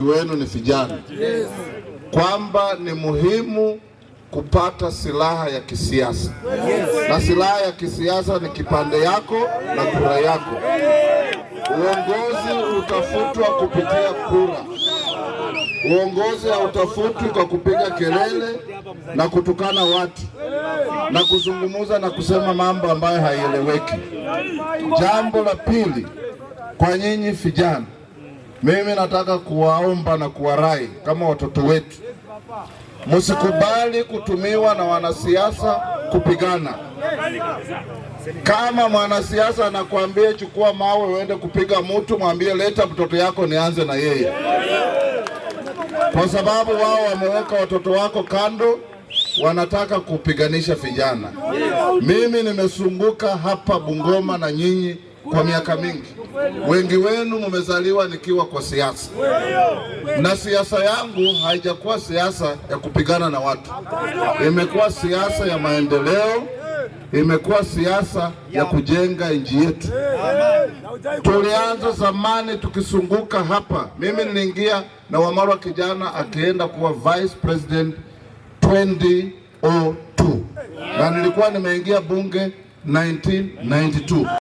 Wenu ni vijana, kwamba ni muhimu kupata silaha ya kisiasa, na silaha ya kisiasa ni kipande yako na kura yako. Uongozi utafutwa kupitia kura. Uongozi hautafutwi kwa kupiga kelele na kutukana watu na kuzungumza na kusema mambo ambayo haieleweki. Jambo la pili, kwa nyinyi vijana, mimi nataka kuwaomba na kuwarai kama watoto wetu, msikubali kutumiwa na wanasiasa kupigana. Kama mwanasiasa anakuambia chukua mawe uende kupiga mtu, mwambie leta mtoto yako nianze na yeye, kwa sababu wao wameweka watoto wako kando, wanataka kupiganisha vijana. Mimi nimezunguka hapa Bungoma na nyinyi kwa miaka mingi. Wengi wenu mmezaliwa nikiwa kwa siasa, na siasa yangu haijakuwa siasa ya kupigana na watu, imekuwa siasa ya maendeleo, imekuwa siasa ya kujenga nchi yetu. Tulianza zamani tukizunguka hapa. Mimi niliingia na Wamalwa kijana akienda kuwa vice president 2002 na nilikuwa nimeingia bunge 1992.